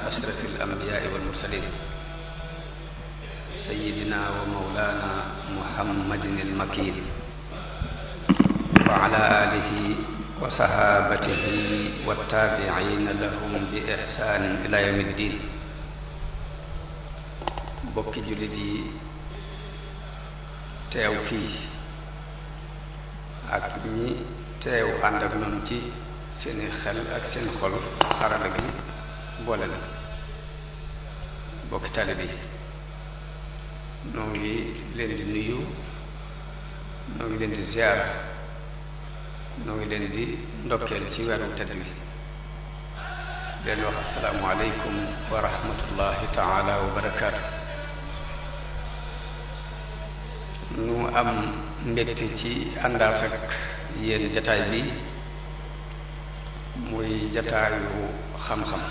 أشرف الأنبياء والمرسلين سيدنا ومولانا محمد المكين وعلى آله وصحابته والتابعين لهم بإحسان إلى يوم الدين. bokki jullit yi teew fii ak ñi teew ànd ak noonu ci seeni xel ak seen xol xarala gi boole la bokki taalibe yi noo ngi leen di nuyu, noo ngi leen di ziar, noo ngi leen di ndokkeel ci weeru tedd wi leen wax assalaamu aleykum wa rahmatullahi taala wa barakaatu. nu am mbégte ci àndaat ak yéen jataay bi muy jataayu xam-xam.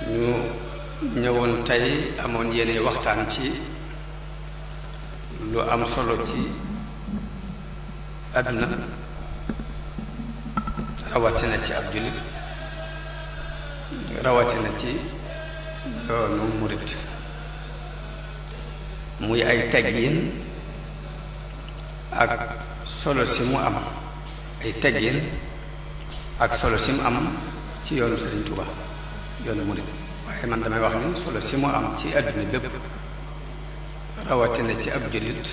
ñu ñëwoon tey amoon yéene waxtaan ci lu am solo ci àdduna rawatina ci ab jullit, rawatina ci yoonu murit, muy ay teggin ak solo si mu am, ay teggin ak solo si mu am ci yoonu Sëriñ Tuuba, yoonu murit. waaye man damay wax ni solo si mu am ci àdduna bépp, rawatina ci ab jullit,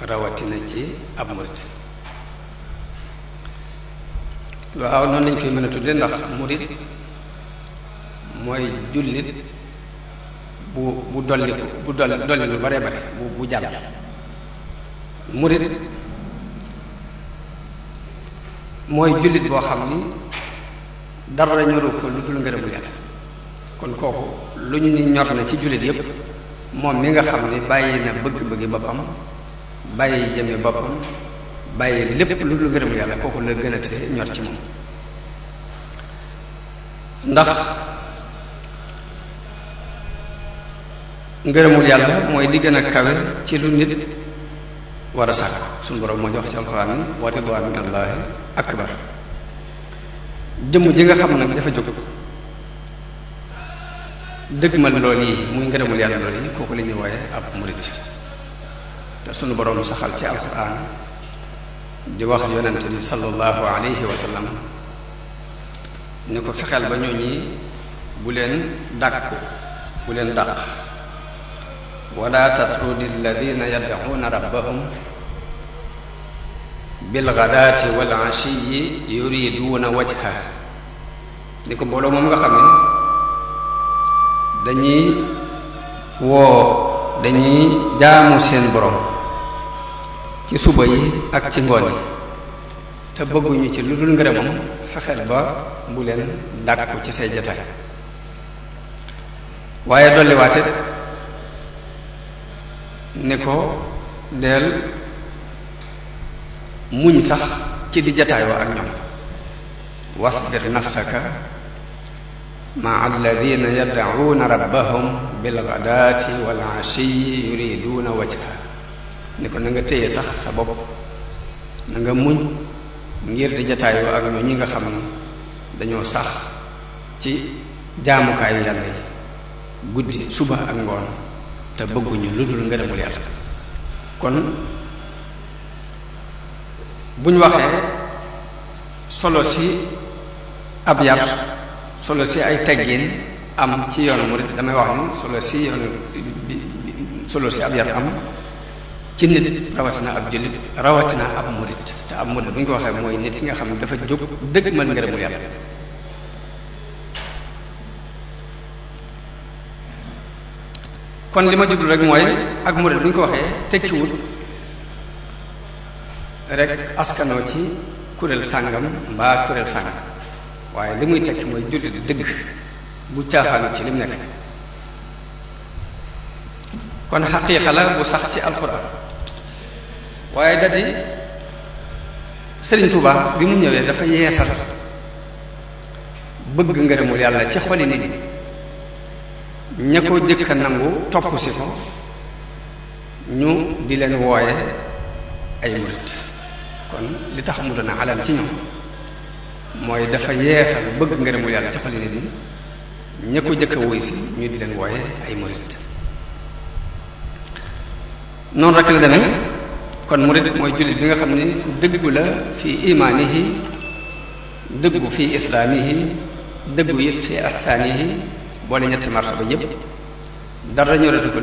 rawatina ci ab murit. waaw noonu lañ koy mën a tudde ndax murit mooy jullit bu dolliku bu dolli lu bare bare bu jàll. murit mooy jullit boo xam ni dara ñoru ko lu dul ngërëmul yàlla. kon kooku lu ñu ni ñor na ci jullit yépp, moom mi nga xam ni bàyyi na bëgg-bëggi boppam, bàyyi jëme boppam, bàyyi lépp lu dul ngërëmul yàlla, kooku la gën a te ñor ci moom. ndax ngërëmul yàlla mooy li gën a kawe ci lu nit war a sàkk. suñu borom moo jox ci alxuraan ni wa ridwaanu minallaahi akbar. jëmm ji nga xam nag dafa jóg dëgmal lool yi muy ngërëmul yàlla lool yi, kooku la ñuy wooye ab murit. te sunu borom saxal ci alxuraan di wax yonente bi sallallahu alayhi wa sallam ni ko fexeel ba ñooñi bu leen dàkku, bu leen dàq. wala tatrudi alladina yad'una rabbahum bilghadaati wal ashiyi yuriduna wajha. ni ko mbooloo moom nga xam ne dañuy jaamu seen borom ci suba yi ak ci ngoon yi te bëgguñu ci lu dul ngërëmam, fexeel ba bu leen dàkku ci say jataay. waaye dolliwaate ni ko del muñ sax ci di jataayoo ak ñoom. wasbir nafsaka maa alladina yad'uuna rabbahum bilghadaati wal ashiyi yuriduuna wajha. ni ko na nga téye sax sa bopp, na nga muñ ngir di jataayoo ak ñoo ñi nga xam ni dañoo sax ci jaamukaayu yàlla yi guddi suba ak ngoon te bëgguñu lu dul ngërëmul yàlla. kon buñ waxee solo si ab yar, solo si ay teggin am ci yoonu murit, damay wax ni solo si ab yar am ci nit, rawatina ab jullit, rawatina ab murit. te ab murit bu ñu ko waxee mooy nit ki nga xam ne dafa jóg dëgmal ngërëmul yàlla. kon li ma jublu rek mooy ak murit bu ñu ko waxee tekkiwut rek askanoo ci kuréel sàngam mbaa kuréel sàngam, waaye li muy tekki mooy jullit dëgg bu caaxaanu ci lim nekk. kon xaqiiqa la bu sax ci alxuraan. waaye dadi Sëriñ Tuuba bi mu ñëwee dafa yeesal bëgg ngërëmul yàlla ci xoli nit ñi. ña ko jëkk a nangu topp si ko ñu di leen wooye ay murit. kon li tax mu doon alal ci ñoom mooy dafa yeesal bëgg ngërëmul yàlla ci xoli nit ñi ña ko jëkk a wuy si ñu di leen wooye ay murit noonu rek la demee kon murit mooy jullit bi nga xam ne ku dëggu la fi imaanihi dëggu fi islaamihi dëggu it fi ihsaanihi boole ñetti martaba yépp dara ñoratu ko